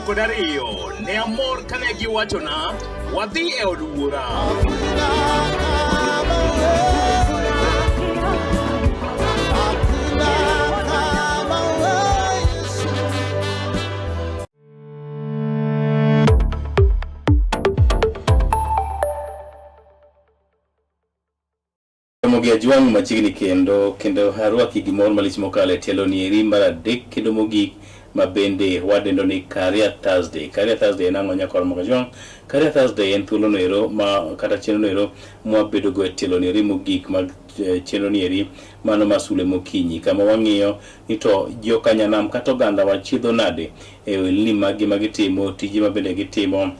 92 ne amor kane giwachona wadhi e od wuora. Ramogi Ajwang' machiegni kendo kendo arwaki gi mor malich mokalo e tielo ni eri mar adek kendo mogik ma bende wadendo ni Career Thursday. Career Thursday en ang'o nyakwar Ramogi Ajwang'? Career Thursday en thuolo no ero ma kata chenro no ero mwabedo go e tielo ni eri mogik mag eh, chenro ni eri mano ma sule mokinyi kama wang'iyo ni to jokanyanam kata oganda wa chiedho nade e ohelni maggi ma gitimo tije ma bende gitimo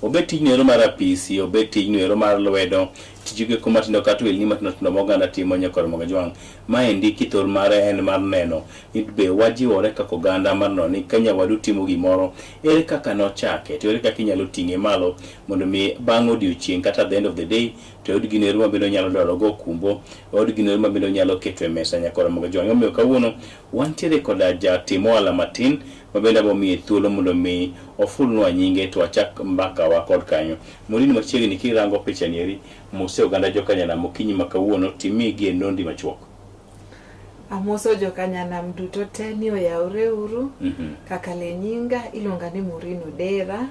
obed tijno ero mar apisi obed tijno ero mar lwedo tijego eko matindo kata ohelni matindo tindo ma oganda timo nyakor Mogajwang' maendi kithor mare en mar neno ni be wajiwore kaka oganda mar neno ni ka nyawadu timo gimoro ere kaka nochake to ere kaka inyalo ting'e malo mondo mi bang' odiochieng' kata at the end of the day to oyud gino ero ma bende onyalo dwaro go okumbo oyud gino ero ma bende onyalo keto e mesa nyakor Mogajwang' omiyo kawuono wantiere koda jatim ohala matin ma bende abo miye thuolo mondo mi ofulnwa nyinge to wachak mbakawa kod kanyo. Morini machiegni kirango picha ni eri, mose oganda jokanyanam okinyi ma kawuono timigi e nondi machuok. Amoso jokanyanam duto te ni oyawre uru. Mm -hmm. Kaka le nyinga iluonga ni Maureen Odera. Mm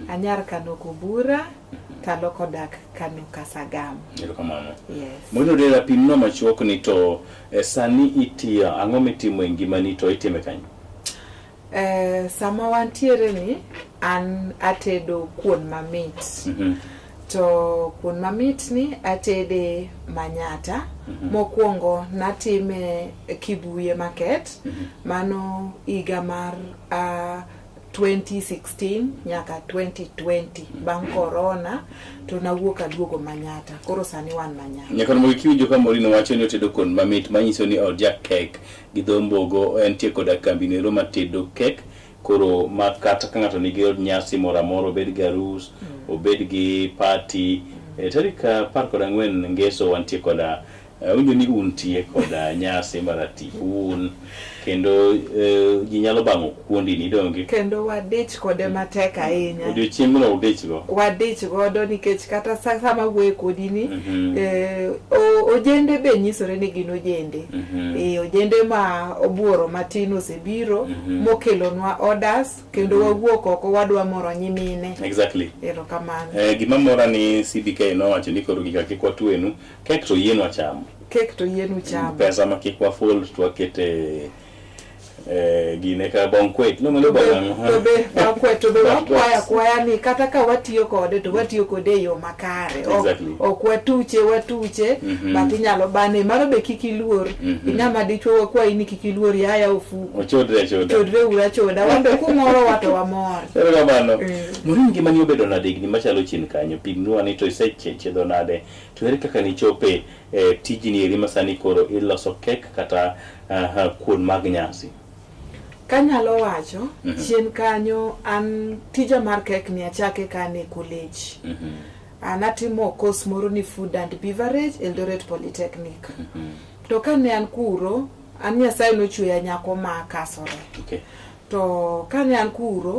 -hmm. Anyar Kano Kobura. Mm -hmm. Taloko dak Kano Kasagam. Erokamano. Yes. Maureen Odera pimnwa machuok ni to eh, sani itiyo ang'o mitimo e ngimani to itime kanyo? Eh, sama wantiere ni an atedo kuon mamit. Mm -hmm. To kuon mamit ni atede Manyata. Mm -hmm. Mokwongo natime Kibuye Market. Mm -hmm. Mano higa mar 2016 nyaka 2020 bang' corona to nawuok aduogo Manyata. Koro sani wan Manyata. Nyaka mondo kiwinjo ka Maureen wacho ni otedo kuon mamit manyiso ni oja kek gi dho mbogo entie koda kambi nero matedo kek koro ma kata ka ng'ato nigi od nyasi moro amora obed gi arus obed gi party e tarik 14 ngeso wantie koda awinjo ni untie koda nyasi mar atipo un kendo eh, ji nyalo bang'o kuondi ni donge Kendo wadich kode matek ahinya. odiochieng'no udichgo Wadich godo nikech kata sama wuoye kodi ni mm -hmm. eh, ojende be nyisore ni gin ojende. Mm -hmm. E, ojende ma obuoro matin osebiro mm -hmm. mokelonwa orders kendo mm -hmm. wawuok oko wadwa moro nyimine. Exactly. Erokamano. Eh, gima mora ni CBK nowacho ni koro gika kik watwenu kek to yienwa chamo. Kek to yienu chamo. Pesa ma kik wafold to wakete eh, gine ka banquet no mano bang' to be banquet to be wakwaya akwaya ni kata ka watiyo kode to watiyo kode e yo makare exactly. ok watuche watuche mm -hmm. but inyalo bane mano be kik iluor mm -hmm. ing'ama dichuo wakwayi ni kik iluor yaya ofuku ochodre achoda chodre uru achoda wan be kumorowa to wamor erokamano mm. Maureen ngimani obedo nade higni machalo chien kanyo pimnwa ni to isechiedho nade to ere kaka nichope e tijni eri ma sani koro iloso kek kata uh, kuon mag nyasi? Kanyalo wacho mm -hmm. chien kanyo an tija mar kek ni achake ka an e college mm -hmm. an atimo course moro ni food and beverage Eldoret Polytechnic mm -hmm. to kane an kuro an Nyasaye nochweya nyako ma kasore okay. to kane an kuro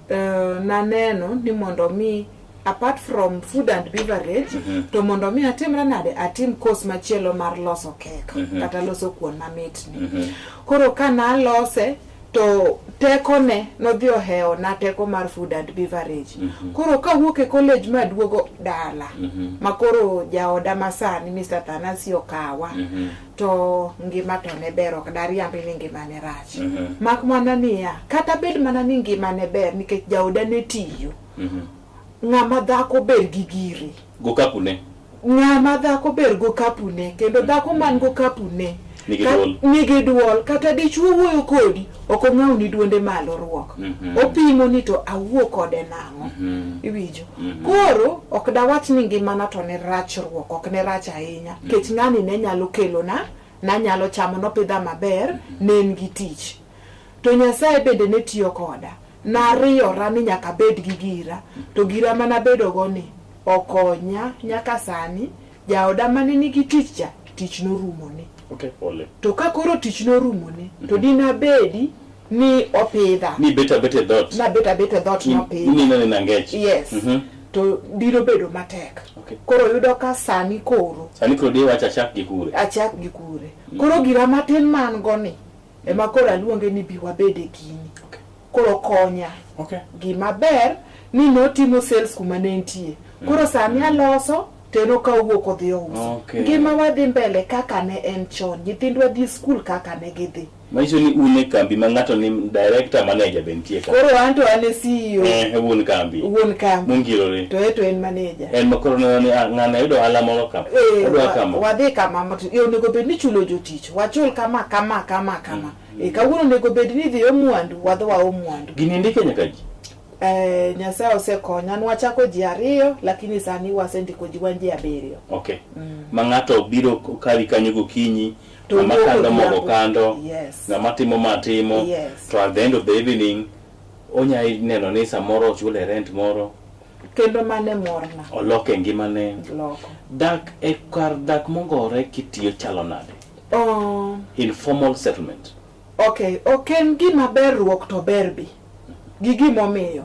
uh, naneno ni mondo mi apart from food and beverage mm -hmm. to mondo mi atimra nade atim course machielo mar loso kek mm -hmm. kata loso kuon mamitni mm -hmm. koro ka nalose to tekone nodhi ohewo na teko mar food and beverage mm -hmm. koro kawuok e college maduogo dala mm -hmm. makoro jaoda masani Mr. Thanasi okawa mm -hmm. to ngima to ne ber ok dariambi ni ngima ne rach mm -hmm. mak mana niya kata bed mana ni ngima ne ber nikech jaoda ne tiyo mm -hmm. ng'ama dhako ber gi gire gokapune ng'ama dhako ber gokapune kendo mm -hmm. dhako man gokapune nigi duol kata dichuo wuoyo kodi ok ong'aw ni duonde malo ruok mm -hmm. opimo ni to awuo kode nang'o mm -hmm. iwinjo mm -hmm. koro ok dawach ni ngimana to ne rach ruok ok ne rach ahinya mm -hmm. kech ng'ani ne nyalo kelona nanyalo chamo nopidha maber mm -hmm. ne en gi tich to Nyasaye bende ne tiyo koda nariyora ni nyaka abed gi gira to gira manabedogo ni okonya nyaka sani jaoda mane nigi tich cha tich norumone okay, pole. To ka koro tich norumone mm -hmm. to dinabedi Ni opidha. Ni bet abet e dhoot. Nabet abet e dhoot nopidha. Ineno ni nangech. Yes. To diro bedo matek. Okay. Koro yudo ka sani koro Sani koro diwacho achak gi kure. Achak gi kure. Koro gira matin ma an go ni ema koro aluonge ni bi wabed e gini. Koro konya. Gima ber ni notimo sales kuma ne entie. Koro sani aloso to en okawo wuok odhi ouso. Ngima wadhi mbele kaka ne en chon. Nyithindwa dhi skul kaka ne gidhi. Manyiso ni un e kambi ma ng'ato ni director, manager be nitie ka. Koro an to an e CEO. Eh, wuon kambi. Wuon kambi. Mongirore. To en to en manager. En ma koro neno ni ah, ng'ano yudo ohala moro ka. Odwa kama. Wadhi kama, onego bed ni chulo jotich. Wachul kama, kama, kama, kama. Kawuono onego bed ni idhi o mwandu, wadhi wao mwandu. Gini ndike nyaka ji. Nyasaye osekonya, nwachako ji 2, lakini sani wasendiko ji wan ji 7. Okay. Ma ng'ato biro kari kanyo gokinyi, To ng'ama wuok kando mogo odhiambo. kando, Yes. ng'ama timo ma timo, Yes. to at the end of the evening onya neno ni samoro ochule rent moro, Kendo mane morna. Oloke ngimane. Loko. Dak e kar dak mongore kitiyo chalo nade? Oh. Informal settlement. Okay, ok en gima ber ruok to ber bi. Gi gimomiyo.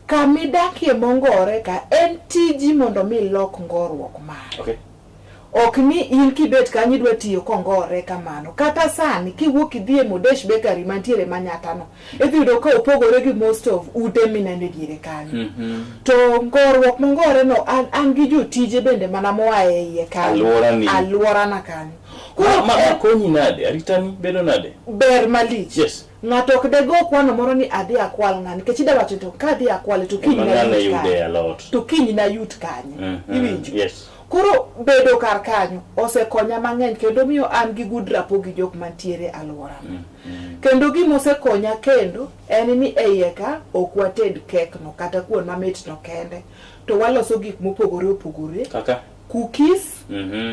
Kamidakie mongore ka en tiji mondo mi ilok ngoruok mare. Ok ni in kibet kanyo idwa tiyo kongore kamano. Kata sani kiwuok idhi e Modesh Bakery mantiere Manyata no, idhi yudo ka opogore gi most of ute mineno e diere kanyo. To ngoruok mongore no an gi jotije bende mana moa e iye kanyo. Alworani. Alworana kanyo. Koro Ma konyi nade? Aritani bedo nade? Ber malich. Yes. Ng'ato ok de go kwano moro ni adhi akwal ng'ani, nikech ida wacho to ka adhi akwale to kiny Ema na ng'ane yut yude kanye. alot. To kiny na yut kanye. Iwinjo? Yes. Koro bedo kar kanyo osekonya mang'eny kendo miyo an gi good rapport gi jok mantiere alworana. Kendo gima osekonya kendo en ni e iye ka ok wated kek no kata kuon mamit no kende, to waloso gik mopogore opogore. Kaka? Cookies.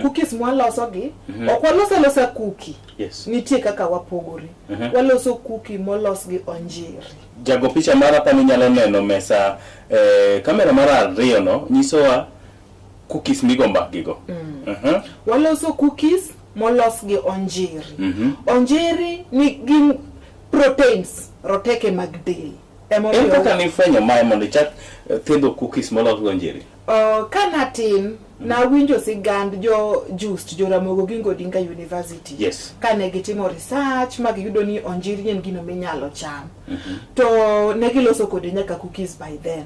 Cookies mwaloso gi, ok waloso alosa cookie. Yes. Nitie kaka wapogore. Waloso cookie molos gi onjiri. Jago picha mara pani nyalo neno mesa, kamera mar 2 no nyisowa cookies migo mbakgigo. Waloso cookies molos gi onjiri. Onjiri ni gin proteins, roteke mag del. Emomiyo En kaka nifwenyo mae mondo ichak thiedho cookies molos gi onjiri? Ka natin, nawinjo sigand jo Just, jo Ramogi Oginga Odinga University. Yes. Kane gitimo research ma giyudo ni onjiri en gino minyalo cham. To ne giloso kode nyaka cookies by then.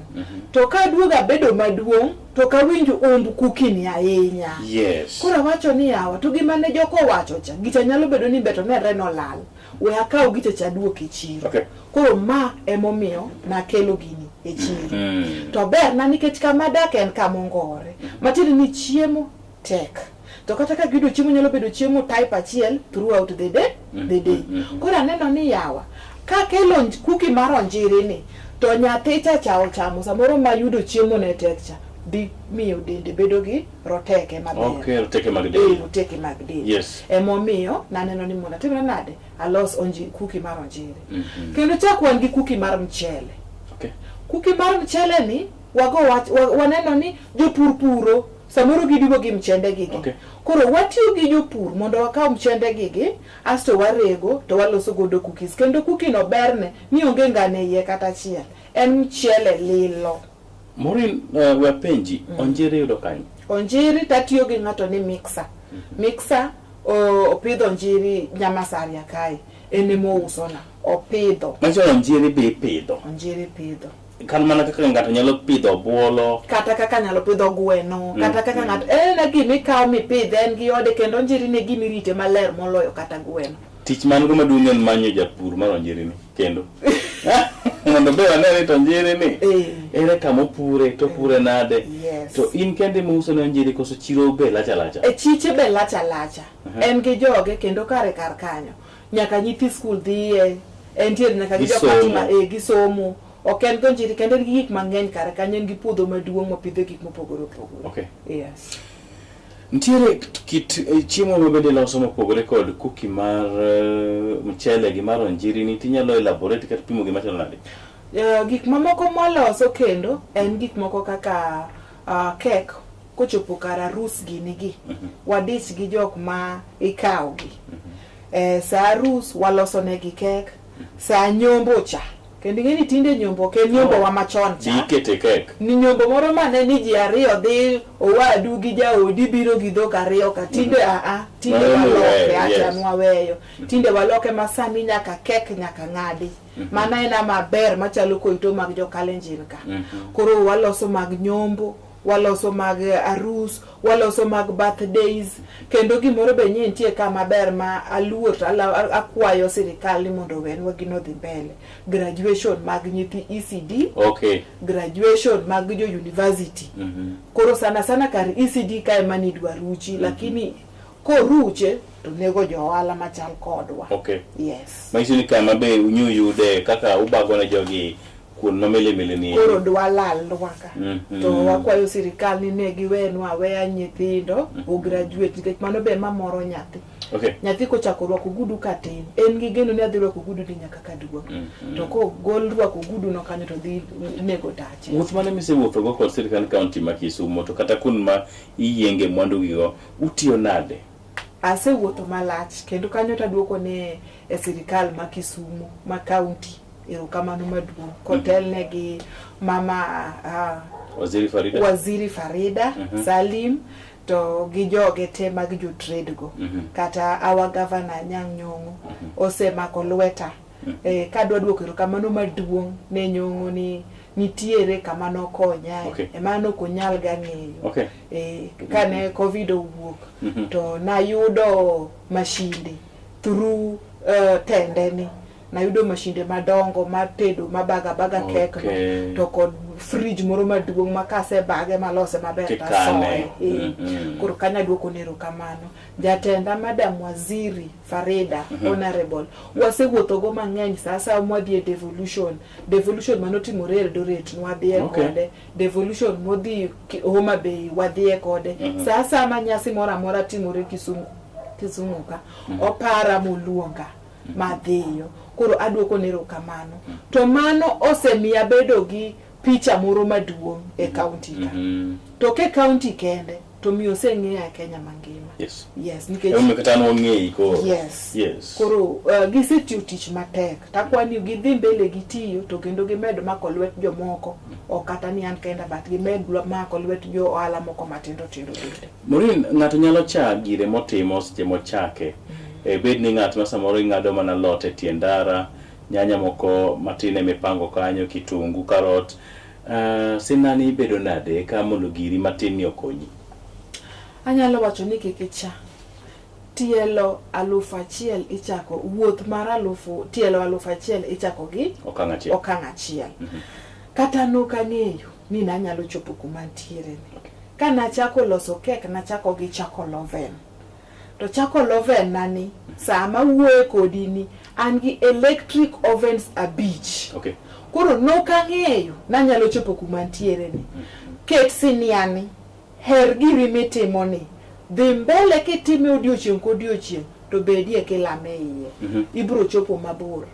To ka aduogo abedo maduong', to kawinj umb cookie ni ahinya. Yes. Koro awacho ni yawa, to gima ne joko owacho cha, gicha nyalo bedo ni beto nenre nolal. We akaw gicha cha aduok e chiro. Okay. Koro ma emomiyo nakelo gini e chiro. To ber na nikech kama adak en kama ongore. Matiende ni chiemo tek. To kata ka giyudo chiemo nyalo bedo chiemo type achiel throughout the day, the day. Koro aneno ni yawa, kakelo cookie mar onjiri ni, to nyathi cha cha ochamo samoro ma yudo chiemo ne tek cha, dhi miyo dende bedo gi roteke maber. Okay, roteke mag del. Roteke mag del. Yes. Emomiyo naneno ni mondo atimre nade, alos cookie mar onjiri. Kendo chak wan gi cookie mar mchele. Okay. Cookie mar mchele ni wago wach, waneno ni jopur puro samoro giduogo gi mchende gigi. Okay. Koro watiyo gi jopur mondo wakaw mchende gigi asto warego to waloso godo cookies. Kendo cookie no berne ni onge ngano e iye kata achiel. En mchele lilo. Maureen, wapenji, onjiri yudo kanye? Onjiri tatiyo gi ng'ato ni mixer. Mixer opidho onjiri Nyamasaria kae. En ema ousona. Opidho. Manyiso ni onjiri be ipidho. Onjiri pidho. Kan mana kaka ng'ato nyalo pidho obuolo. Kata kaka nyalo pidho gweno, kata kaka ng'ato, en e gima ikawo mipidhe, en gi ode kendo onjiri ne gima irite maler moloyo kata gweno. Tich man go maduong' en manyo japur mar onjiri ni kendo. Mondo be wane ni to onjiri ni. Ere kama opure, to opure nade? Yes. To in kende ema uso ne onjiri koso chiro be lach alacha? E chiche be lach alacha. En gi joge kendo kare kar kanyo. Nyaka nyithi skul dhiye, entiere nyaka gi Gisomo. jok ma gisomo. Ok en gi onjiri kendo en gi gik mang'eny kare kanyo, en gi puodho maduong' mopidhe gik mopogore opogore. Okay. Yes. Nitiere kit chiemo ma bende iloso mopogore kod cookie mar mchele gi mar onjiri ni, tinyalo elaborate kata pimo gima chalo nade? Gik mamoko mwaloso kendo en gik moko kaka cake kochopo kar arus gini gi. Wadich gi jok ma ikawo gi. Sa arus waloso negi cake. Saa nyombo cha. Kendo ing'e ni tinde nyombo ok en nyombo wa machon cha. Ikete kek. Ni nyombo moro mane ni ji ariyo dhi owadu gi jaodi biro gi dhok ariyo ka tinde aa tinde Mano waloke nuweyo, acha yes. nwaweyo tinde waloke ma sani nyaka kek nyaka ng'adi mano en maber machalo koito mag jo Kalenjin ka koro waloso mag nyombo waloso mag arus waloso mag birthdays kendo gimoro be nye nitie ka maber ma aluor to akwayo sirikal ni mondo owenwa gino dhi mbele graduation mag nyithi ECD Okay. graduation mag jo university koro sana sana kar ECD kae ema nidwa ruchi lakini koruche to nego jo ohala machal kodwa Okay. yes Manyiso ni kama be unyuyude kaka ubago ne jogi kuon ma milimili ni. koro dwa lalwa ka to wakwayo sirikal ni ne giwenwa aweya nyithindo ograduate nikech mano be mamoro nyathi Okay. nyathi kochako rwako ogudu katin en gi geno ni adhi rwako ogudu ni nyaka kaduong' to kogol rwako ogudu no kanyo to dhi nego tache Wuoth mane misewuothogo kod sirkand kaunti ma Kisumo to kata kuond ma iyienge mwandugigo utiyo nade? Asewuotho malach kendo kanyo taduoko ne e sirikal ma Kisumu ma kaunti erokamano maduong' kotelne gi mama Waziri Farida. Waziri Farida Salim to gi joge te mag jo trade go kata our governor Anyang' Nyong'o osemako lweta kadwa duoko erokamano maduong' ne Nyong'o ni nitiere kama nokonyae ema nok onyal ga ng'eyo kane COVID owuok to nayudo mashinde through tendeni nayudo mashinde madongo mar tedo mabaga baga kek no to kod fridge moro maduong' ma kasebage malose maber tasoye koro kanyo aduoko ne erokamano jatenda Madam Waziri Farida Honorable wasewuothogo mang'eny sa asaya mwadhi e devolution manotimore Eldoret nwadhiye kode devolution modhi Homa Bay wadhiye kode sa asaya ma nyasi moro amora timore Kisumu ka opara moluonga madhiyo koro aduoko ne erokamano to mano osemiya bedo gi picha moro maduong' e kaunti ka to ke kaunti kende to miyo oseng'eya e Kenya mangima yes nikech Emomiyo kata an wang'eyi koro. yes Yes. koro gisetiyo tich matek takwani gidhi mbele gitiyo to kendo gimed mako lwet jomoko ok kata ni an kenda but gimed mako lwet jo ohala moko matindo tindo bende. Maureen, ng'ato nyalo cha gire motimo seche mochake. Bed ni ng'at ma samoro ing'ado mana lot e tie ndara, nyanya moko matin emipango kanyo, kitungu, karot. Sinani ibedo nade ka mondo giri matin ni okonyi? Anyalo wacho ni kik icha. Tielo 1000 ichako wuoth mar alufu tielo 1000 ichako gi okang' achiel. Okang' achiel. Kata nok ang'eyo ni nanyalo chopo kuma ntiere ni. Ka nachako loso kek nachako gi charcoal oven. To charcoal oven na ni sama wuoye kodi ni an gi electric ovens 5. Koro nok ang'eyo nanyalo chopo kuma ntiere ni. Ket sinia ni, her giri mitimo ni, dhi mbele kitime odiochieng' kodiochieng' to bedie kilame iye. Ibiro chopo mabor.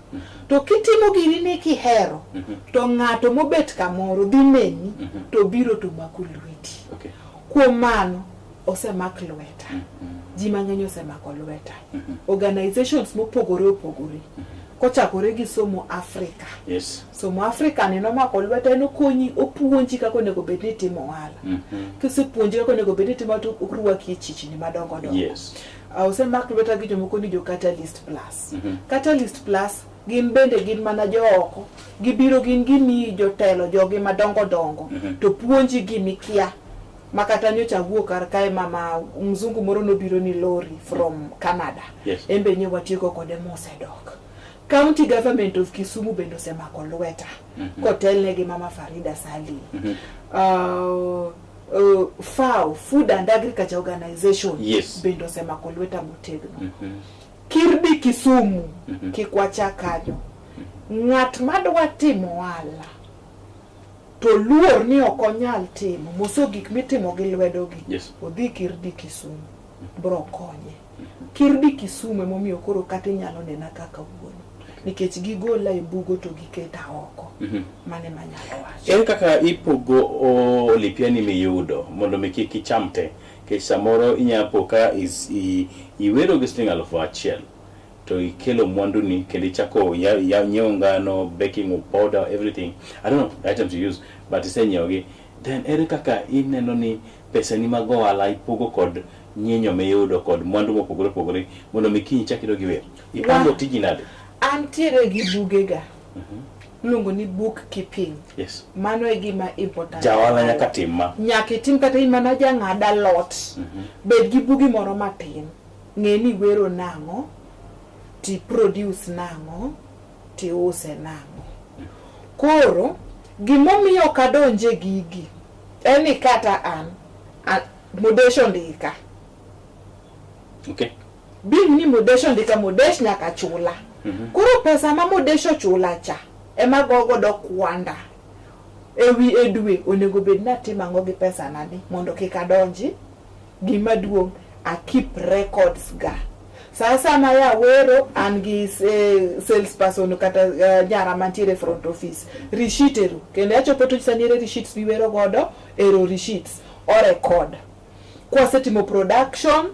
To kitimo giri ni kihero to ng'ato mobet kamoro dhi neni to biro to mako lweti. Kuom mano osemak lweta. Ji mang'eny osemako lweta. Organizations mopogore opogore. Kochakore gi Somo Africa. Somo Africa ni nomako lweta en okonyi opuonji kaka onego bed ni itimo ohala. Kisepuonji kaka onego bed ni itimo to orwaki e chichni madongo dongo. Osemak lweta gi jomoko ni jo Catalyst Plus. Catalyst Plus gin bende gin mana jooko. Gibiro gin gimiyi jotelo jogi madongo dongo to puonji gimikia. Makata nyocha awuok kar kae mama mzungu moro nobiro ni lori from Canada. En be nye watieko kode mosedok. County government of Kisumu bende osemako lweta kotelne gi mama Farida Salim. FAO, Food and Agriculture Organization bende osemako lweta motegno. Kirdi Kisumu kik wacha kanyo. Ng'at madwa timo ohala to luor ni ok onyal timo moso gik mitimo gi lwedogi odhi Kirdi Kisumu bro konye. Kirdi Kisumu emomiyo koro kata inyalo nena kaka wuono nikech gigola e bugo to giketa oko. Mane manyalo wacho. Ere kaka ipogo olipiani miyudo mondo mi kik icham te? Nikech samoro inyalo po ka iwero gi siling 1000 To ikelo mwandu ni kendo ichako nyiewo ngano, baking powder, everything. I don't know the items you use, but isenyiewogi. Then ere kaka ineno ni pesani mag ohala ipogo kod nyinyo miyudo kod mwandu mopogore opogore mondo mi kiny ichak idog iwer? Ipango tiji nade? Antiere gi bugega iluongo ni book keeping. Mano e gima important. Ja ohala nyaka tim ma. Nyaka itim kata in mana jang'ad alot. Bed gi bugi moro matin. Ng'e ni iwero nang'o, ti produce nang'o, tiuse nang'o. Koro gimomiyo ok adonje gigi en ni kata an, Modesh ondika. Being ni Modesh ondika, Modesh nyaka chula. Koro pesa ma Modesh ochula cha ema go godo kwanda. Ewi e dwe onego bed ni atimo ang'o gi pesa na ni mondo kik adonji. Gima duong' a keep records ga. Sa asaya ma awero an gi sales person kata nyara mantiere e front office. Receipt ero kendo achopo to nyisa ni ere receipts miwero godo, ero receipts o record. Kwasetimo production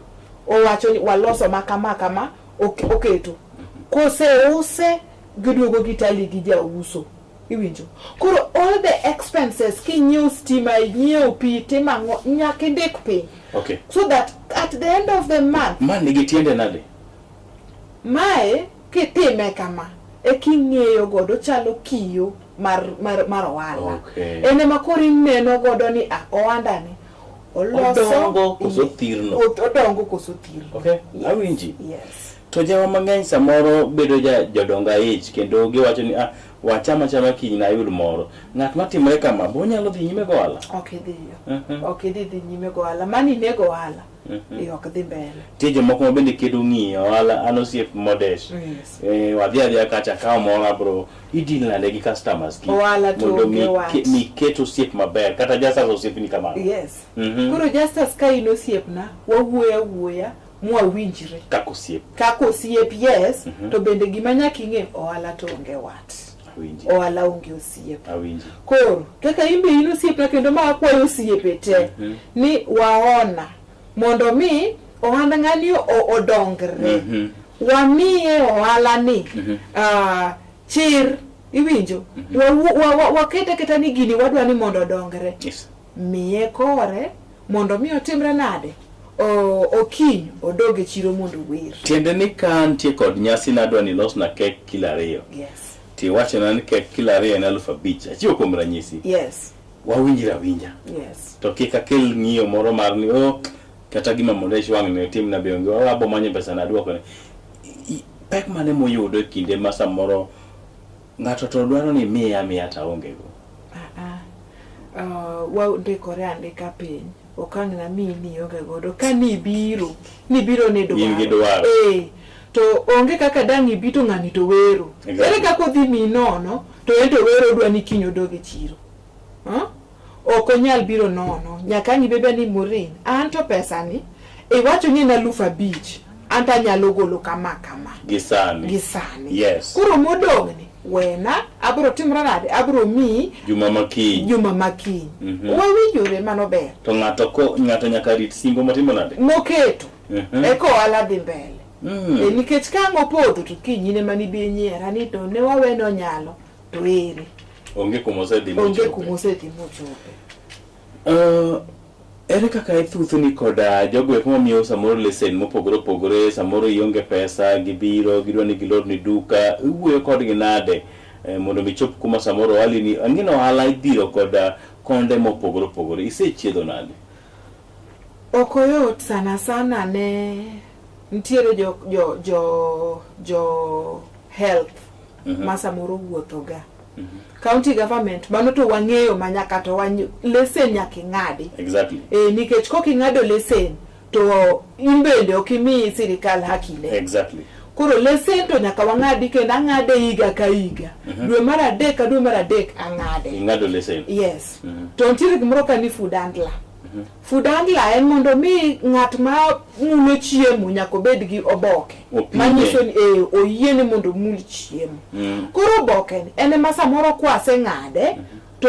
owacho ni waloso ma kama kama oketo. Koseuse giduogo gitally gi jauso. Iwinjo? Koro all the expenses kinyiewo stima, inyiewo pi, itimo ang'o, nyaka indik piny. So that at the end of the month. Ma nigi tiende nade? Mae kitime kama e king'eyo godo chalo kiyo mar ohala. En ema koro ineno godo ni a ohanda ni oloso odongo koso thirno. Odongo koso thirno. Awinji. Yes. To jawa mang'eny samoro bedo jodongo aich kendo giwacho ni wachama chama kiny na ayud moro. Ng'at matimore kama bo nyalo dhi nyime go ohala? Ok idhiyo. Ok idhi dhi nyime go ohala. Mani nego ohala. Ok dhi mbele. Nitie jomoko ma bende kedo ng'iyo ohala, an osiep Modesh. Wadhi adhiya kacha akawo moro abro idil nade gi customers gi Ohala to mondo onge wach. mi ket osiep maber kata Justus osiepni kamano. Yes. Koro Justus ka in osiepna, wawuoyo awuoya mwawinjre. Kaka osiep. Kaka osiep, yes. To bende gima nyaka ing'e, ohala to onge wat. Awinji. Ohala onge osiep. Awinji. Koro, kaka in be in osiepna kendo ma akwayo osiepe te, ni waona mondo mi ohand ng'ani odongre. Wamiye ohala ni, chir, iwinjo? Wakete aketa ni gini wadwa ni mondo odongre. Miye kore mondo mi otimre nade? Okiny odog e chiro mondo ower. Tiende ni ka nitie kod nyasi nadwa ni losna kek kilo 2. Tiwachona ni kek kilo 2 en 5,000. Achiwo kuom ranyisi. Wawinjre awinja. To kik akel ng'iyo moro mar ni, oh, kata gima Modesh wang' ne otimna be onge, abo manyo pesa na aduokone. Pek mane muyudo e kinde ma samoro ng'ato to dwaro ni miya miya to aonge go? Wandikore andika piny. Ok ang' namiyi ni ionge godo. Ka nibiro, nibiro ni dwaro. In gi dwaro. To onge kaka dang' ibi to ng'ani to wero. Ere kaka odhi miyi nono to en to wero odwa ni kiny odog e chiro. Ok onyal biro nono. Nyaka ang' ibebe ni Maureen, an to pesa ni iwacho ni en 5,000, an to anyalo golo kama kama. Gi sani. Gi sani. Yes. Koro modong' ni wena abro timra nade, abro miyi juma makiny. Juma makiny. Wawinjore mano ber. To ng'ato nyaka rit singo motimo nade? Moketo. Eka ohala dhi mbele. Nikech ka ang' opodho to kinyne mani bi nyiera ni to ne wawe no nyalo to ere. Onge kuma osedhi Onge mochope. kuma osedhi mochope. Ere kaka ithuthni koda jogo eko mamiyo samoro lesen mopogore opogore, samoro ionge pesa, gibiro, gidwa ni gilorni duka, iwuoyo kodgi nade mondo mi chop kuma samoro ohalini, ang'e ni ohala idhiro koda konde mopogore opogore, isechiedho nade? Ok oyot sana sana ne nitiere jo health ma samoro wuotho ga. County government mano to wang'eyo ma nyaka to lesen nyaka ing'adi. Nikech kok ing'ado lesen to in bende ok imi sirikal haki ne. Koro lesen to nyaka wang'adi kendo ang'ade higa ka higa. Dwe mar 3 ka dwe mar 3 ang'ade. Ing'ado lesen. Yes. To nitiere gimoro ka ni food handler. Food handler en mondo mi ng'at ma mulo chiemo nyaka obed gi oboke. Opime. Manyiso ni oyiene mondo omul chiemo. Koro oboke ni en ema samoro kwaseng'ade to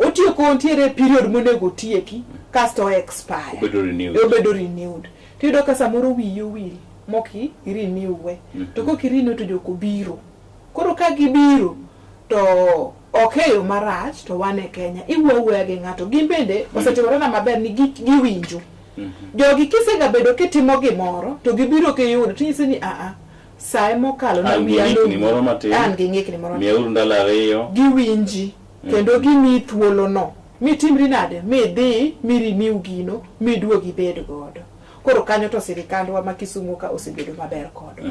otieko nitiere period monego otieki kasto o expire. Obedo renewed. Obedo renewed. Tiyudo ka samoro wiyi owil. moki renew to kok i-renew to jok obiro. Koro ka gibiro to ok e yo marach, to wan e Kenya iwuoyo awuoya gi ng'ato, gin bende osetimore na maber ni giwinjo. Jogi kisegabedo kitimo gimoro to gibiro kiyudo, tinyise ni aa, sae mokalo na An gi wiya ng'ikni moro matin. An gi ng'ikni moro. Miyauru ndalo 2. Giwinji kendo gimiyi thuolo no mitimri nade, midhi mi-renew gino, miduog ibed godo. Koro kanyo to sirikandwa ma Kisumu ka osebedo maber kodwa.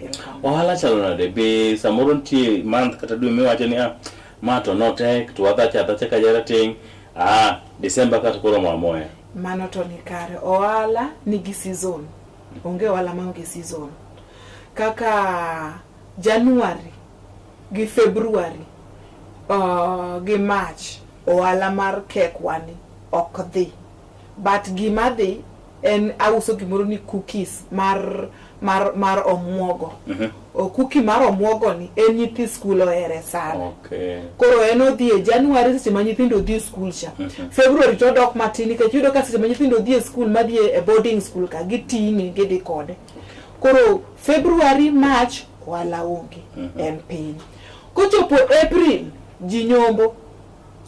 Erokamano. Ohala chalo nade? Be samoro nitie month kata dwe miwacho ni ah, ma to notek to wadhacha adhacha ka jarateng', ah, December kata koro moa moya. Mano to ni kare. Ohala nigi season. Onge ohala maonge season. Kaka January gi February gi March, ohala mar kek wani ok dhi. But gima dhi en auso gimoro ni cookies mar omuogo. O cookie mar omuogo ni en nyithi skul ohere sana. Koro en odhi e January seche ma nyithindo dhi e skul cha. February to odok matin nikech iyudo ka seche ma nyithindo dhi e skul madhi e boarding school ka giting'e gidhi kode. Koro February, March ohala onge, en piny. Kochopo April ji nyombo.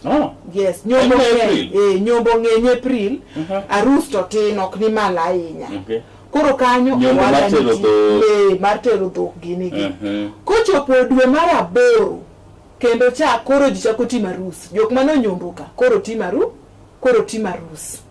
Oh. Yes, nyombo En ng'eny. April? Eh, nyombo ng'eny April. Arus to tin, ok ni malo ahinya. Koro kanyo Nyombo mar ohala tero nitie. dhok. Eh, mar tero dhok gini gi. Kochopo dwe mar 8 kendo cha koro ji chako timo arus. Jok mane onyombo ka koro timo koro timo arus.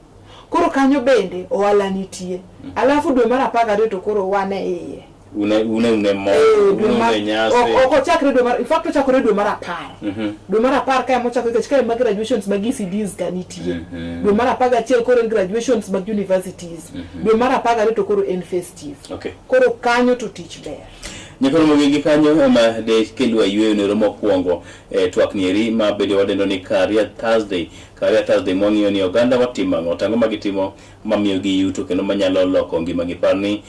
Koro kanyo bende ohala nitie. Alafu dwe mar 12 to koro wan e iye. Une mor, Eh, dwe une mar nyasi. Ok ochakre dwe mar, in fact ochakore dwe mar 10. Dwe mar 10 kae mochakore nikech kae ma graduations mag ECDs ka nitie. Dwe mar 11 koro en graduations mag universities. Dwe mar 12 to koro en festive. Koro kanyo to tich ber. Nyakoro mogik kanyo ema de kelwa yweyo nero mokwongo e twak nieri ma bende wadendo ni Career Thursday. Career Thursday mwang'iyo ni oganda watimo ang'o, to ang'o ma gitimo mamiyo gi yuto kendo manyalo loko ngimagi. Par ni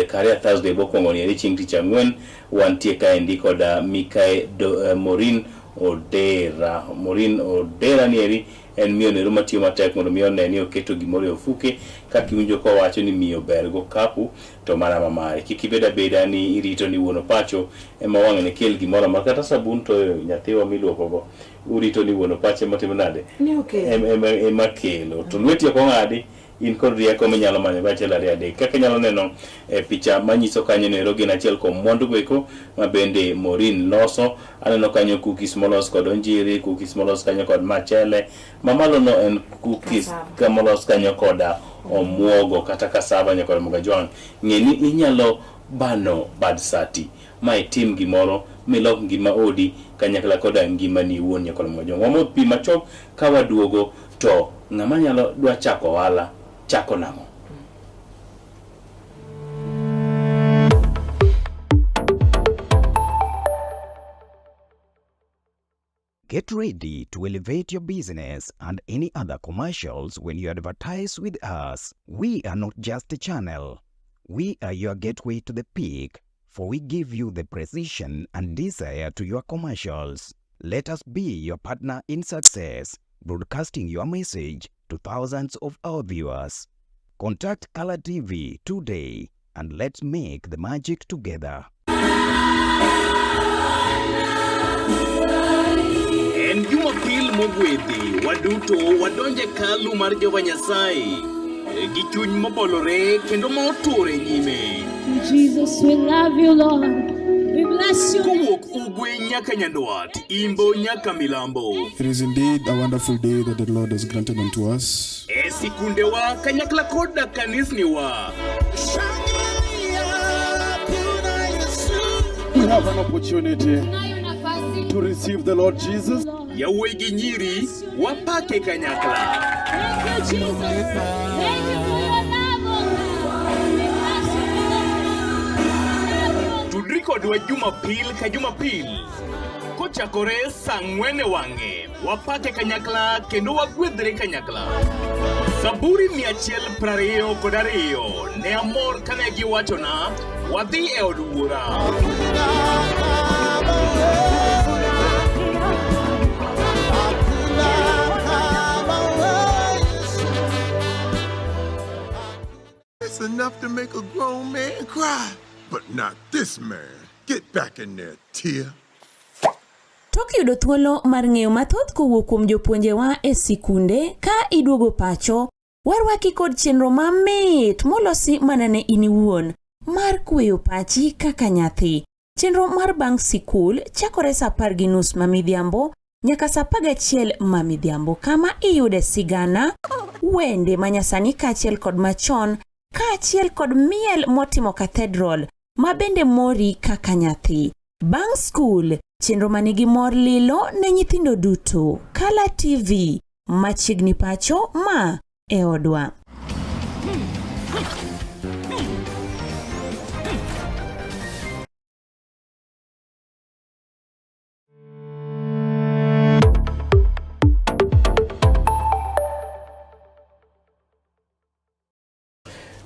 Career Thursday mokwongo nieri chieng' tich ang'wen wantie kaendi koda Mikae Maureen Odera. Maureen Odera nieri en miyo nero matiyo matek mondo mi one ni oketo gimoro e ofuke. Kaka iwinjo kowacho ni miyo ber go kapu to mana mamare. Kik ibed abeda ni irito ni wuon opacho ema wang'ne kel gimoro amora, kata sabun to nyathiwa miluokogo urito ni wuon opacho ema timo nade? Ni okelo. Ema kelo. To lweti ok ong'adi, in kod rieko minyalo manyo go 1 2 3. Kaka inyalo neno e picha manyiso kanyo nero gin achiel kuom mwandu goeko ma bende Maureen loso. Aneno kanyo cookies molos kod onjiri, cookies molos kanyo kod machele. Mamalo no en cookies molos kanyo kod omuogo kata cassava nyakod Mugajwang'. Ng'e ni inyalo bano bad sati ma itim gimoro milok ngima odi kanyakla koda ngimani iwuon nyakod Mugajwang'. Wamodh pi machok ka waduogo to ng'ama nyalo dwa chako ohala chako nang'o? Get ready to elevate your business and any other commercials when you advertise with us. We are not just a channel. We are your gateway to the peak, for we give you the precision and desire to your commercials. Let us be your partner in success, broadcasting your message to thousands of our viewers. Contact Color TV today and let's make the magic together. En Jumapil mogwedhi, waduto wadonje kalu mar Jehova Nyasaye gi chuny mobolore kendo ma oture nyime. Jesus, we love you, Lord. We bless you. Kowuok ugwe nyaka nyandwat, imbo nyaka milambo. It is indeed a wonderful day that the Lord has granted unto us. E sikundewa kanyakla koda kanisniwa. We have an opportunity to receive the Lord Jesus. Yawuoyi gi nyiri wapake kanyakla. Thank you, Jesus. Thank you for your love, oh God. We bless you, Lord. Tudri kodwa Jumapil ka Jumapil kochakore saa 4 e wang'e. Wapake kanyakla kendo wagwedhre kanyakla. Zaburi 122 ne amor kane giwachona wadhi e od wuora. It's another enough to make a grown man cry. But not this man. Get back in there, Tia. Tok yudo thuolo mar ng'eyo mathoth kowuok kuom jopuonjewa e sikunde ka iduogo pacho, warwaki kod chenro mamit molosi mana ne in iwuon mar kweyo pachi kaka nyathi. Chenro mar bang' sikul chakore sa 10:30 ma midhiambo nyaka sa 11 ma midhiambo kama iyude sigana, wende manyasani kaachiel kod machon kaachiel kod miel motimo cathedral ma bende mori kaka nyathi. Bang' skul, chenro manigi mor lilo ne nyithindo duto. Kala TV, machiegni pacho ma e odwa.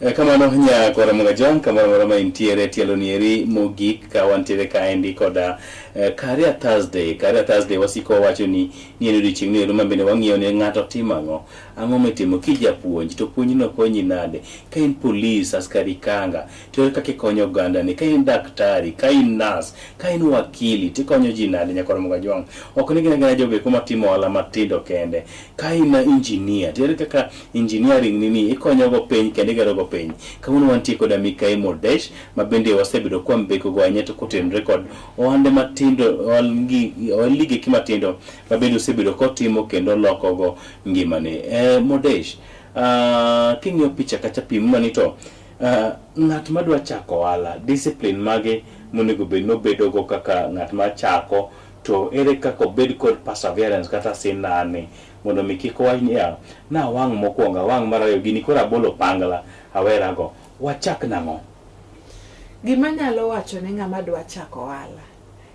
Eh, kamano nyakora Mugajwang' kamoro amora ma intiere tielo nieri mogik ka wantiere kaendi koda eh, Career Thursday. Career Thursday wasiko wawacho ni ni en odiochieng' ni ero ma bende wang'iyo ni ng'ato timo ang'o, ang'o mitimo kijapuonj to puonjno konyi nade, ka in polis, askari kanga to ere kaka ikonyo ogandani, ka in daktari, ka in nas, ka in wakili tikonyo ji nade nyakwar Mugajwang'. Ok ni gin agina jogo eko matimo ohala matindo kende, ka in engineer to ere kaka engineering ni ni ikonyogo piny kendo igerogo piny. Kawuono wantie koda Mikai Modesh ma bende wasebedo kwa mbekogo ahinya to kotenore kod ohande matindo ohelni gi matindo ma bende osebedo kotimo kendo lokogo ngimane. Eh, Modesh, king'iyo picha kacha pimna ni to ng'at madwa chako ohala discipline mage monego bed nobedogo kaka ng'at ma chako to ere kaka obed kod perseverance kata sinani mondo mi kik owach niya nawang' mokwongo awang' mar ariyo gini koro abolo pangla awerago wachak nang'o? Gima anyalo wacho ne ng'ama dwa chako ohala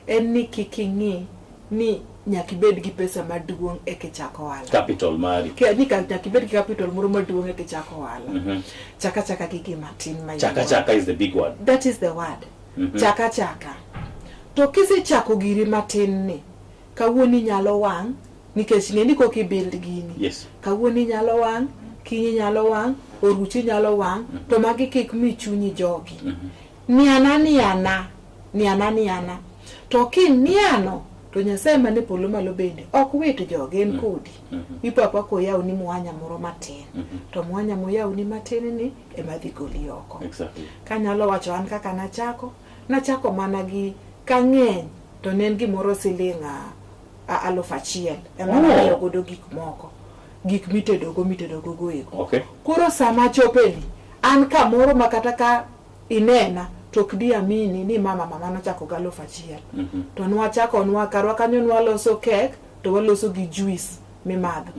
en ni kik ing'i ni nyaka ibed gi pesa maduong' eka ichak ohala. Capital mari. Ni nyaka ibed gi capital moro maduong' eka ichak ohala. Chaka chaka gi gima tin ma Chaka chaka is the big word. That is the word. Chaka chaka. To kisechako giri matin ni, kawuono inyalo wang' nikech ng'e ni koka i-build gini. Yes. Kawuono inyalo wang', kiny inyalo wang', oruchi inyalo wang', to magi kik mi chunyi jogi. Niana niana, niana niana. To kiniano, to Nyasaye mane polo malo bende ok wit jogi, en kodi. Ipo apoa koyawni mwanya moro matin. To mwanya moyawni matin ni ema dhi goli oko. Exactly. Kanyalo wacho an kaka nachako, nachako mana gi kang'eny to ne en gimoro siling 1000 ema Oh. nang'iewo godo gik moko. Gik mitedogo mitedogo go eko. Okay. Koro sama achopeni, an kamoro ma kata ka inena to ok di amini ni mama mama nochako gi 1000. To nwachako nwa karwa kanyo nwaloso kek to waloso gi juice mimadho.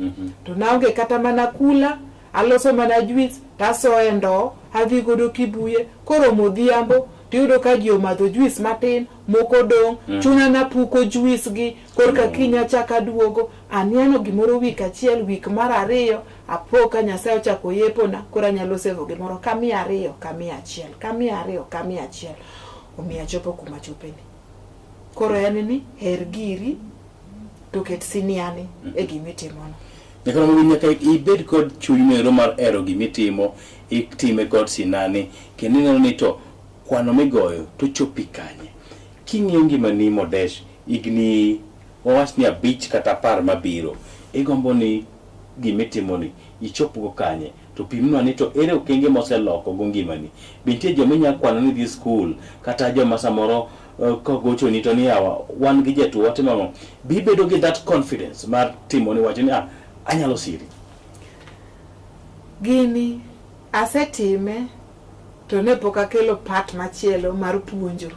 To naonge kata mana kula, aloso mana juice tasoe ndoo, adhi godo Kibuye, koromo odhiambo tiyudo ka ji omadho juice matin, moko dong', chuna napuko juice gi, korka kiny achako aduogo, aniano gimoro wik achiel, wik mar ariyo, apo ka Nyasaye ochako yepona, koro anyalo sevo gimoro ka 200, ka 100, ka 200, ka 100. Omiyo achopo kuma achopeni. Koro en ni her giri to ket siniani e gimitimono. Nyaka mondo nyaka ibed kod chuny mero mar hero gimitimo, itime kod sinani, kendo ineno ni to kwano migoyo to chopi kanye. King'iyo ngimani Modesh, higni wawach ni 5 kata 10 mabiro, igombo ni gimitimoni ichopgo kanye? To pimnwa ni to ere okenge moseloko go ngimani? Be nitie joma inya kwano ni dhi skul kata joma samoro kogochoni to ni yawa wan gi jatuo watimo ang'o? Be ibedo gi that confidence mar timo ni wacho ni ah, anyalo siri? Gini asetime to ne pok akelo part machielo mar puonjo.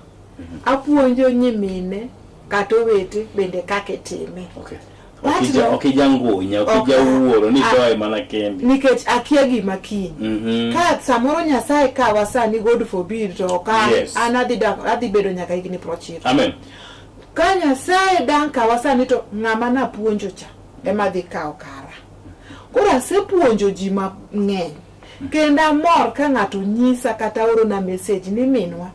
Apuonjo nyimine kata owete bende kaka itime. Okay. Part no- Ok ijangunya, ok Ok. ijawuoro ni Ah. doye mana kendi. Nikech akia gima kiny. Ka samoro Nyasaye kawa sani, God forbid, to ok an, Yes. an adhi dak, adhi bedo nyaka higni 90. Amen. Ka Nyasaye dang' kawa sani to ng'ama napuonjo cha ema dhi kawo kara. Koro asepuonjo ji mang'eny. Kendo amor ka ng'ato nyisa kata orona message ni minwa,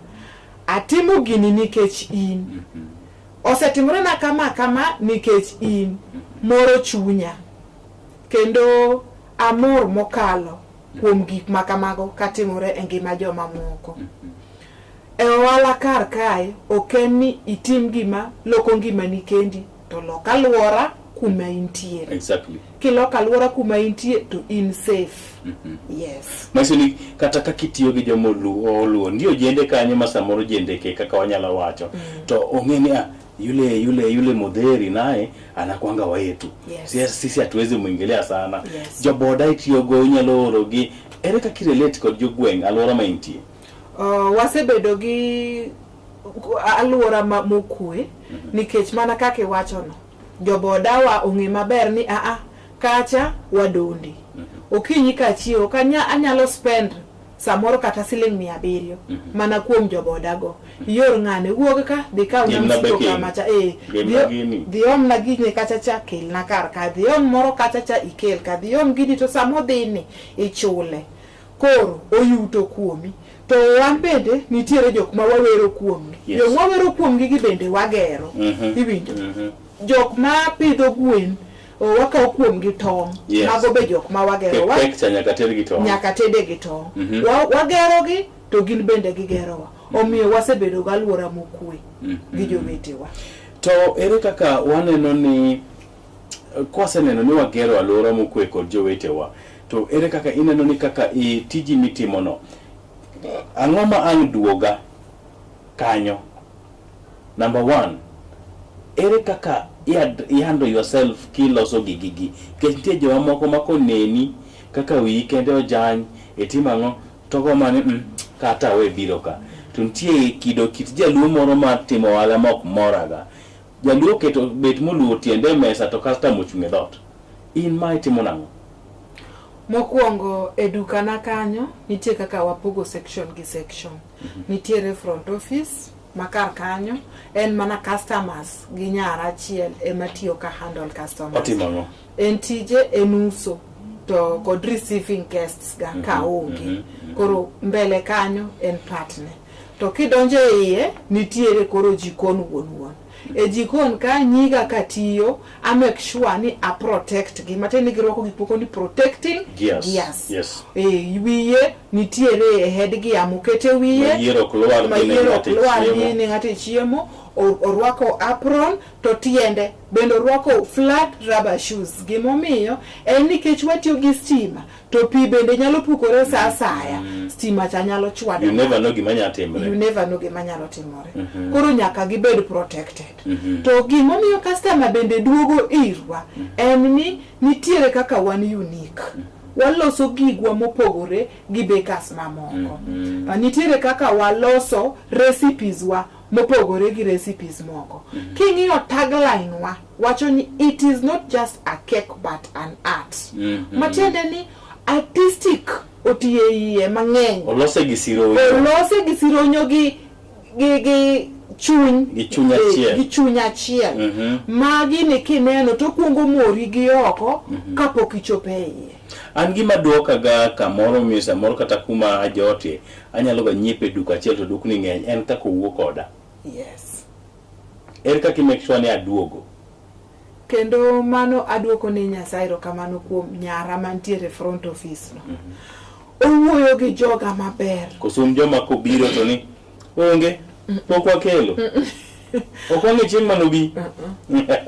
atimo gini nikech in. Osetimore na kama kama nikech in. Moro chunya. Kendo amor mokalo. kuom gik ma kamago katimore e ngima joma moko. E ohala kar kae ok en ni itim gima loko ngimani kendi to lok alwora kuma intiere. Kiloko alwora kuma intie to in safe. Yes. Manyiso ni kata kaka itiyo gi joma oluo nitie ojende kanyo ma samoro jendeke kaka wanyalo wacho to ong'e ni ah, yule yule yule modheri naye anakwanga wetu. Yes. Sisi hatuwezi mwingilia sana. Yes. Joboda itiyogo inyalo orogi ere kaka irelate kod jogweng' alwora ma intie? Wasebedo gi alwora mokwe nikech mana kaka iwachono jobodawa ong'e maber ni aa kacha wadondi. Okinyi kachiewo kanya anyalo spend samoro kata siling 700 mana kuom jobodago. Ior ng'ane wuog ka dhi kawna Kelna msigo baking. kamacha Kelna gini. dhi omna gini kacha cha kelna kar ka dhi om moro kacha cha ikel ka dhi om gini to samodhini ichule koro oyuto kuomi to wan bende nitiere jok ma wawero kuomgi. Jok ma wawero kuomgi gi bende wagero. Iwinjo? Jok ma pidho gwen wakawo kuomgi tong'. Mago be jok ma wagero. Kek cha nyaka ted gi tong'. Nyaka tede gi tong'. Wagero gi to gin bende gigerowa. Omiyo wasebedo gi alwora mokwe gi jowetewa. To ere kaka waneno ni kwaseneno ni wagero alwora mokwe kod jowetewa to ere kaka ineno ni kaka i tiji mitimono ang'o ma ang' duoga kanyo? Number one, ere kaka i handle yourself kiloso gigigi? Nikech nitie joma moko ma koneni kaka wiyi kende ojany, itimo ang'o, to ogo mana ni kata awe biro ka. To nitie kido kit jaluo moro mar timo ohala ma ok moraga. Jaluo oketo bet moluwo tiende e mesa to customer ochung' e dhoot. In ma itimo nang'o? Mokwongo e dukana kanyo nitie kaka wapogo section gi section. Nitiere front office ma kar kanyo en mana customers gi nyara achiel ema tiyo ka handle customers. Otimo ang'o? En tije en uso to kod receiving guests ga ka onge. Koro mbele kanyo en partner. To kidonjo e iye nitiere koro jikon wuon wuon. E jikon ka nyiga ka tiyo a make sure ni a protect gi matiende ni girwako gik moko ni protecting Gears. gears. Yes. E wiye nitiere e head gear mokete wiye Ma yier ok lwar ma dhi ne yier ng'ato ok e lwar chiemo. dhi ne ng'ato e chiemo. Orwako apron to tiende bende orwako flat rubber shoes. Gimomiyo en nikech watiyo gi stima to pi bende nyalo pukore sa asaya. Stima cha nyalo chwado. You never know gima nyalo timore. You never know gima nyalo timore. Koro nyaka gibed protected. To gimomiyo customer bende duogo irwa en ni nitiere kaka wan unique. Waloso gigwa mopogore gi bakers mamoko. Nitiere kaka waloso recipes wa mopogore gi recipes moko. King'iyo tagline wa wacho ni it is not just a cake but an art. Matiende ni artistic otiye iye mang'eny. Olose gi sironyo. Olose gi sironyo gi chuny. Gi chuny achiel. Gi chuny achiel. Magi ni kineno to kuongo mori gi oko kapok ichopo e iye. An gima duokaga kamoro miyo samoro kata kuma ajotie anyalo ga nyiepo e duka achiel to dukni ng'eny en kaka owuo koda. Yes. Ere kaka i make sure ni aduogo? Kendo mano aduoko ne Nyasaye erokamano kuom nyara mantiere front office no. Owuoyo gi joga maber. Koso un joma kobiro to ni onge pok wakelo. Ok wang'e chieng' manobi.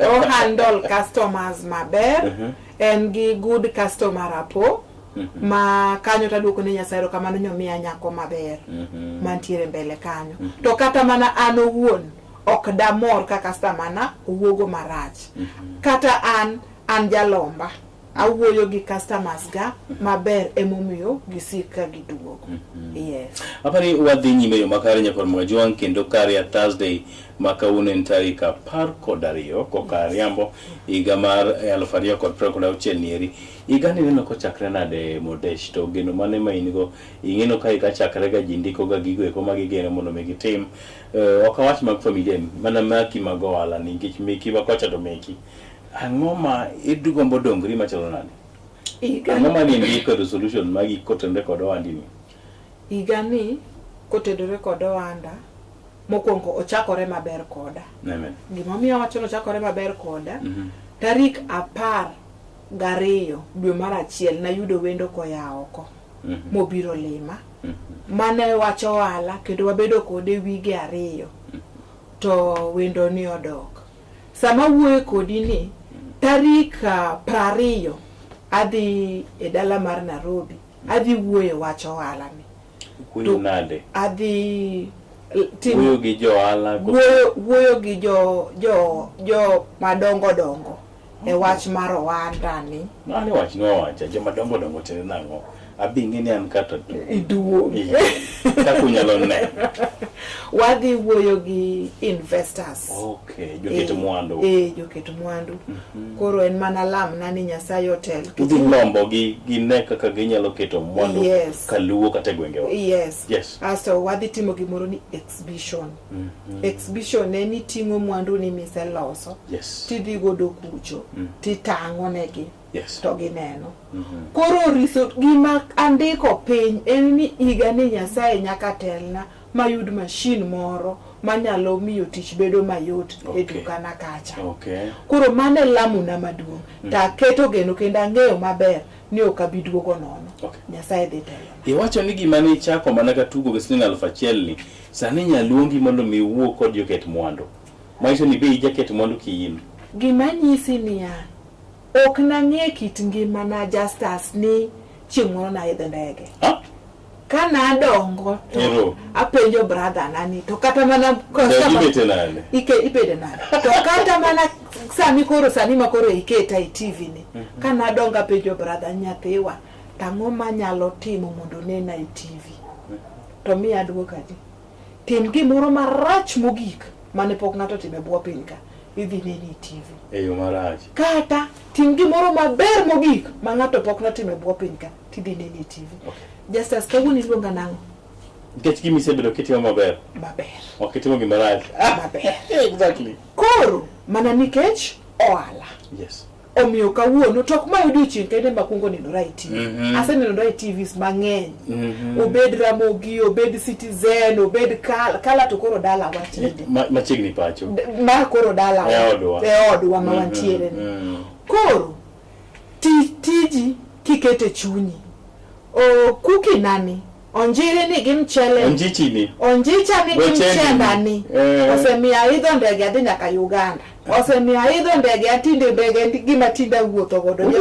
O handle customers maber. En gi good customer rapport. Ma kanyo taduoko ne Nyasaye erokamano nyomiya nyako maber mantiere mbele kanyo. To kata mana an owuon ok damor ka customer na owuogo marach. Kata an jalomba awuoyo gi customers ga maber emomiyo gisik ka giduogo. Yes. Apani wadhi nyime yo makare nyakor Mwajwang' kendo Career Thursday ma kawuono en tarik 12 koka riambo higa mar 2026 nieri. Higa ni neno kochakre nade Modesh to geno mane ma in go ing'eno ka higa chakre ga ji ndiko ga gigo eko ma gigeno mondo mi gitim. Ok awach mag familia mana maki mag ohala ni nikech meki ma kocha to meki. Ang'o ma igombo dongri machalo nade? Ang'o ma nindiko resolution magi kotenore kod ohandi ni? Higa ni kotedore kod ohanda mokwongo ochakore maber koda. Amen. Gimomiyo awacho ni ochakore maber koda, tarik 12 dwe mar achiel nayudo wendo koya oko. mobiro lima mane wach ohala kendo wabedo kode wige ariyo to wendo ni odok. Sama awuoyo kodi ni tarik 20 adhi e dala mar Nairobi adhi wuoyo e wach ohala ni. Wuoyo nade? Adhi timo Wuoyo gi johala wuoyo wuoyo gi jo jo jo madongo dongo e wach mar ohanda ni. Mane wach no wacha joma dongo dongo tiende nang'o? Abi ng'e ni an kata Iduong'. Kaka unyalo neno. Wadhi wuoyo gi investors. Okay, joket mwandu. Eh, joket mwandu. Koro en mana lamna ni Nyasaye otel. Udhi lombo gi gine kaka ginyalo keto mwandu Yes. kaluo kata e gwengewa. Yes. Yes. Asto wadhi timo gimoro ni exhibition. Exhibition en iting'o mwandu ni miseloso. Yes. Tidhi godo kucho. Titang'o negi. Yes. To gineno. Koro riso gima andiko piny en ni higa ni Nyasaye nyaka telna mayud mashin moro manyalo miyo tich bedo mayot e dukana kacha. Okay. Koro mano e lamona maduong'. To aketo geno kendo ang'eyo maber ni ok abi duogo nono. Okay. Nyasaye dhi telo. Iwacho ni gima ne ichako mana ka tugo gi siling 1000 ni sani nyaluongi mondo mi iwuo kod joket mwandu. Manyiso ni be ijaket mwandu kiin. Gima nyisi niya, ok nang'e kit ngimana Justus ni chieng' moro naidho ndege. Ka nadongo to Ero. apenjo brother na ni to kata mana Ndege ibete nade? Ike ibede nade? To kata mana sani koro sani ma koro iketa e TV ni. Ka nadongo apenjo brother nyathiwa tang'o manyalo timo mondo nena e TV. To miya duoka ni tim gimoro marach mogik mane pok ng'ato otimo e bwo piny ka idhi neni e TV. E yo marach. Kata tim gimoro maber mogik ma ng'ato pok notimo e bwo piny ka tidhi neni e TV. Okay. Justus, kawuono iluonga nang'o? Nikech gima isebedo kitimo maber. Maber. Ok itimo gima rach. Maber. Exactly. Koro mana nikech ohala. Yes. Omiyo kawuono to ok ma odiochieng' kende makwongo nenora e TV. Asenenora e TVs mang'eny. Obed Ramogi, obed Citizen, obed Kala, Kala to koro dalawa tinde. Machiegni pacho. Ma koro dalawa. E odwa. E odwa ma wantiere ni. Koro tiji kikete chunyi. O kuki nani? Onjiri ni gi mchele. Onjichi ni. Onjicha ni gi mchenda ni. Osemiyo aidho ndege adhi nyaka Uganda. Osemiyo aidho ndege atinde ndege gima tinde awuotho godo.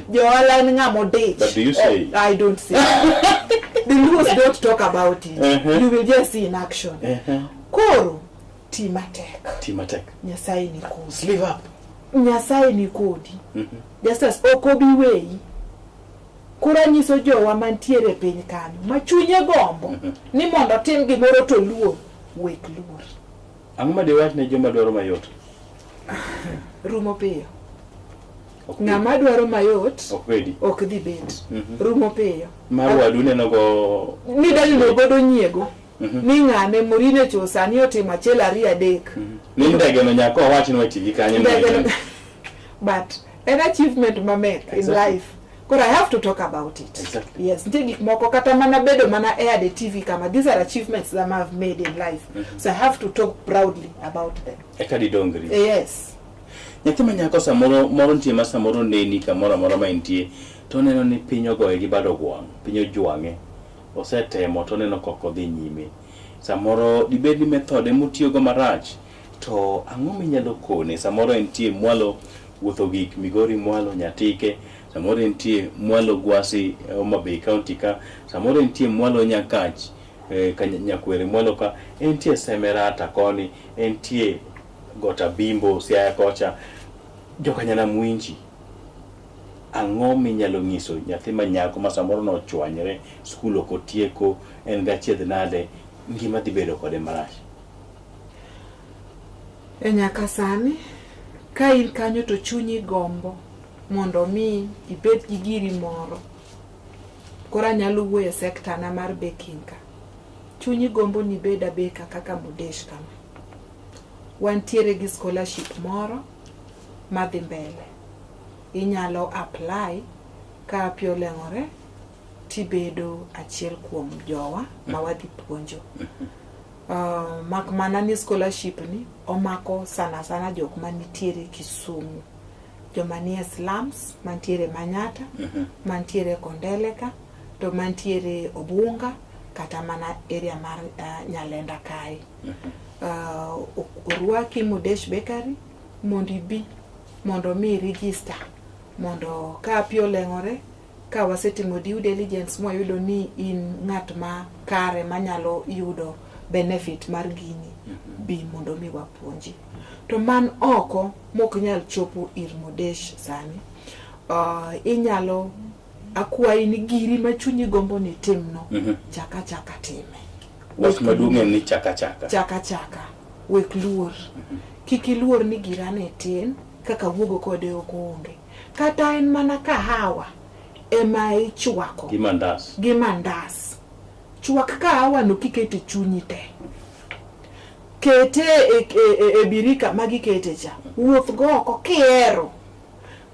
Johala en ng'ama odich. But do you say? I don't say. The Luos don't talk about it. You will just see in action. Koro ti matek. Ti matek. Nyasaye ni kodi. Sleeve up. Nyasaye ni kodi. Just as ok obi weyi. Koro anyiso jowa mantiere e piny kanyo ma chunye gombo ni mondo otim gimoro to luor, wek luor. Ang'o ma diwach ne joma dwaro mayot? Rumo piyo. Ng'ama dwaro mayot ok bedi. Ok dhi bet. Rumo piyo. Mar wadu neno go ni dalino godo nyiego. Ni ng'ane Morine cho sani otimo achiel ariyo adek. Ni ndege no nyaka owach ni wachigi kanyo. Ndege no. But an achievement mamek in life. Koro I have to talk about it. Exactly. Yes, nitie gik moko kata mana bedo mana aired e TV kama these are achievements that I've made in life. So I have to talk proudly about them. Eka didongri. Yes. Nyathi ma nyako samoro moro nitie ma samoro neni kamoro amora ma entie to oneno ni piny ogoye gi bad ogwang', piny ojwang'e. Osetemo to oneno kok odhi nyime. Samoro dibed ni method emotiyogo marach to ang'o minyalo kone? Samoro entie mwalo wuotho gik Migori mwalo Nyatike, samoro entie mwalo Gwasi Homa Bay County ka, samoro entie mwalo Nyakach ka Nyakwere mwalo ka, entie Semerata koni, entie Got Abimbo Siaya kocha, jokanyanam winji. Ang'o minyalo nyiso nyathi ma nyako ma samoro nochwanyre, skul ok otieko, en gachiedh nade, ngima dhi bedo kode marach? E nyaka sani, ka in kanyo to chunyi gombo mondo mi ibed gi giri moro. Koro anyalo wuoyo e sekta na mar baking ka. Chunyi gombo ni ibed a baker kaka Mudesh kama. Wantiere gi scholarship moro madhi mbele. Inyalo apply ka pi oleng'ore tibedo achiel kuom jowa ma wadhi puonjo. Mak mana ni scholarship ni omako sana sana jok manitiere Kisumu, joma nie slums mantiere Manyata, mantiere Kondele ka, to mantiere Obunga kata mana area mar Nyalenda kae. Orwaki Modesh Bakery mondo ibi mondo mi register mondo ka pi oleng'ore ka wasetimo due diligence mwayudo ni in ng'at ma kare manyalo yudo benefit mar gini bi mondo mi wapuonji. To man oko mok nyal chopo ir Modesh sani, inyalo akwayi ni giri ma chunyi gombo ni timno chaka chaka time. Wach maduong' en ni chaka chaka. Chaka chaka wek luor. Kik iluor ni girane tin kaka wuogo kode ok onge. Kata en mana kahawa ema ichwako Gi mandas. gi mandas. Chwak kahawa no kikete chunyi te. Kete e, e, e, e birika magikete cha. Wuoth go oko kihero.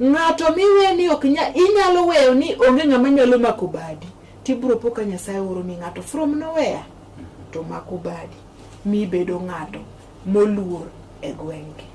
Ng'ato miwe ni ok nya, inyalo weyo ni onge ng'ama nyalo mako badi. Tibiro po ka Nyasaye oro ni ng'ato from nowhere to mako badi mibedo ng'ato moluor e gweng'gi.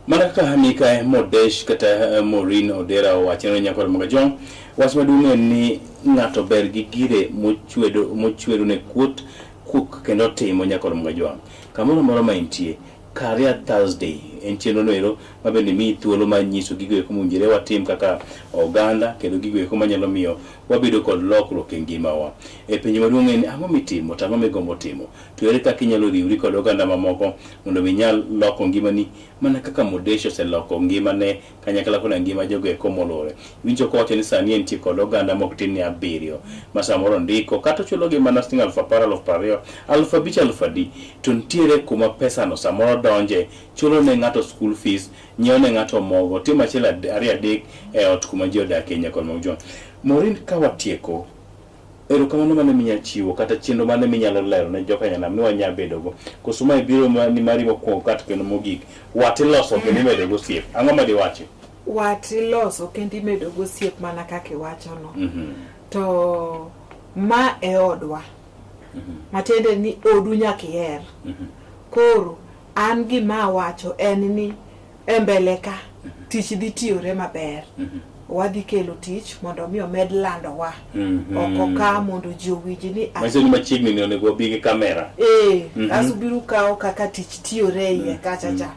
Mana kaka Mika Modesh kata Maureen Odera owacho ne nyakwar Mogajong, wach maduong' en ni ng'ato ber gi gire mochwedo mochwedo ne kuot kuok kendo timo nyakwar Mogajong. Kamoro amora ma intie, Career Thursday en chenro no ero ma bende miyi thuolo mar nyiso gigo eko mowinjore watim kaka oganda kendo gigo eko manyalo miyo wabedo kod lokruok e ngimawa. E penjo maduong' en ang'o mitimo to ang'o migombo timo? To ere kaka inyalo riwri kod oganda mamoko mondo mi inyal loko ngimani mana kaka Modesh oseloko ngimane kanyakla koda ngima jogo eko moluore. Iwinjo kowacho ni sani entie kod oganda mok tin ne abiriyo ma samoro ndiko kata ochulogi mana siling 10,000, 20,000, 5,000, 10,000 to nitiere kuma pesano samoro donje, chulo ne ng'ato school fees, nyiewo ne ng'ato mogo, timo achiel ariyo adek e ot kuma ji odakie nyakon mag John. Maureen, ka watieko, erokamano mane minya chiwo kata chenro mane minyalo lero ne joka nyanam ni wanya bedogo koso mae biro ni mari mokwongo kata kendo mogik wat iloso kendo imedo go osiep ang'o ma diwachi Wat iloso kendo imedo go osiep mana kaka iwachono. To ma e odwa. Matiende ni odu nyaka iher. Koro an gima awacho en ni e mbele ka tich dhi tiyore maber. Wadhi kelo tich mondo mi omed landowa oko ka mondo ji owinj ni manyiso ni machiegni ni onego wabi gi kamera. Kasto biro kawo kaka tich tiyore e iye kacha cha.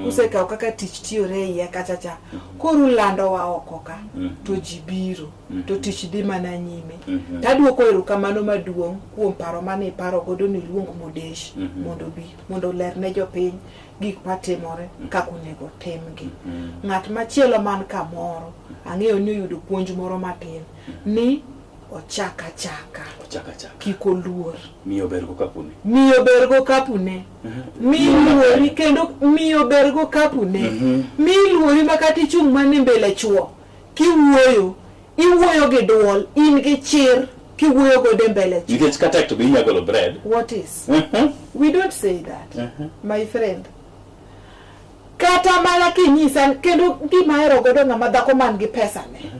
Usekawo kaka tich tiyore e iye kacha cha. Koro ulandowa oko ka to ji biro to tich dhi mana nyime. Taduoko erokamano maduong' kuom paro mane iparo godo ni iluong Modesh mondo obi mondo oler ne jopiny gik matimore kaka onego timgi. Ng'at machielo man kamoro ang'eyo ni oyudo puonj moro matin ni ochak achaka. Ochak achaka. Kik oluor. Miyo ber go kapune. Miyo ber go kapune. Mi luori kendo miyo ber go kapune. Mi luori ma kata ichung' mana e mbele chuo kiwuoyo iwuoyo gi duol in gi chir kiwuoyo godo e mbele chuo. Nikech ka tek to be inya golo bread. What is? We don't say that, my friend. Kata mana kinyisa kendo gima ahero godo ng'ama dhako man gi pesa ne.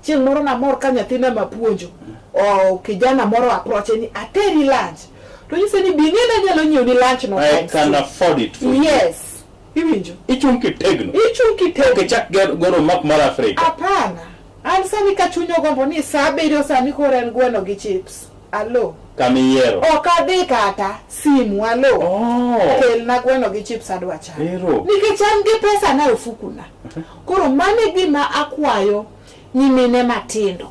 Chieng' moro namor ka nyathina mapuonjo o kijana moro approach ni ateri lunch. To nyise ni bi ing'e ni anyalo nyiewo ni lunch no. I times can two. afford it for you. Yes. Iwinjo? Ichung' kitegno. Ichung' kitegno. Ok ichak goro map mar Afrika. Hapana. An sani ka chuny ogombo ni saa abiriyo sani koro en gweno gi chips. Alo. Kama iyiero. Ok adhi kata simu alo. Oh. Kelna gweno gi chips adwa chamo. Ero. Nikech an gi pesa na e ofukuna. Koro mano e gima akwayo nyimine matindo.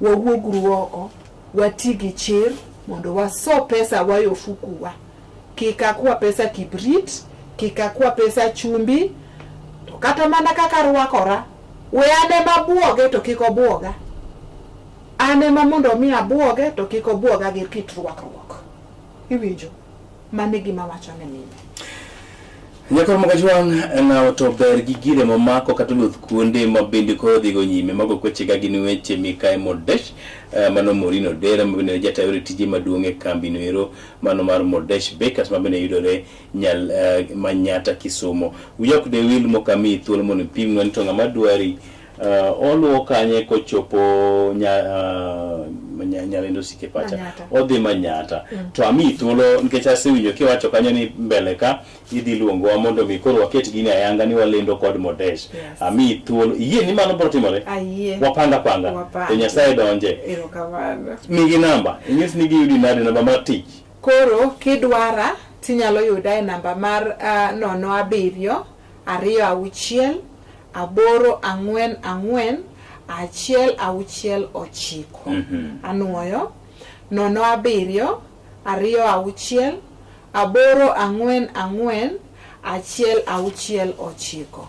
Wawuoguru oko, wati gi chir mondo waso pesa wa e ofukuwa. Kik akwa pesa kibrit, kik akwa pesa chumbi, to kata mana kaka arwakora, we an ema abuoge to kik obuoga. An ema mondo mi abuoge to kik obuoga gi kit rwakruok. Iwinjo? Mano e gima awacho ne mine. Nyakor Mogajwang' ng'awo to ber gi gire momako kata oluth kuonde ma bende koro dhigo nyime. Mago kwechega gin weche Mikae Modesh, mano Maureen Odera ma bende jata yore tije maduong' e kambi no ero mano mar Modesh Bakers ma bende yudore nyal Manyata Kisumo. Wiya ok dewil mokamiyi thuolo mondo ipimnwa ni to ng'ama dwari oluwo kanye kochopo Nyalendo osike pacha. Manyatta. Odhi Manyatta. To amiyi thuolo nikech asewinjo kiwacho kanyo ni mbele ka idhi luongowa mondo mi koro waket gini ayanga ni walendo kod Modesh. Yes. Amiyi thuolo. Iyie ni mano biro timore? Ayie. Wapanga panga. Wapanga. To Nyasaye donje. Erokamano. Migi namba. Inyis ni giyudi nade namba mar tich. Koro kidwara tinyalo yuda e namba mar 07 26 8 4 4 1 6 9. Anuoyo 07 26 8 4 4 1 6 9.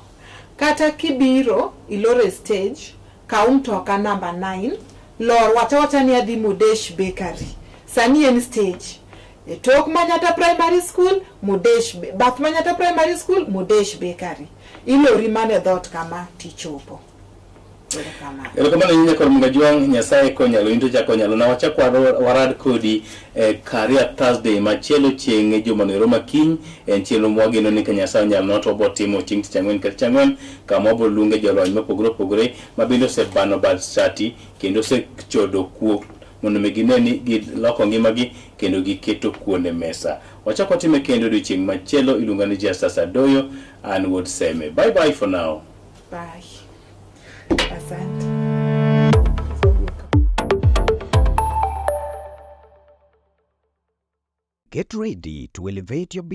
Kata kibiro iloro e stage, kaw mtoka namba 9, lor wacha wacha ni adhi Modesh Bakery. Sani en stage. E tok Manyatta Primary School, Modesh, bath Manyatta Primary School, Modesh Bakery. Ilori mana e dhoot kama tichopo. Erokamano. Erokamano ahinya kod Munga Juang, Nyasaye konyalo in to chako nyalo na wachak warad kodi e Career Thursday machielo chieng' jumano ero makiny en chenro mwageno ni ka Nyasaye onyalo to wabiro timo chieng' tich ang'wen ka tich ang'wen kama wabiro luonge jolony mopogore opogore ma bende osebano bad sati kendo osechodo kuo mondo mi gine ni giloko ngimagi kendo giketo kuon e mesa. Wachak watime kendo odiochieng' machielo iluonga ni Justus Adoyo an wuod Seme. Bye bye for now. Bye. Asante. Get ready to elevate your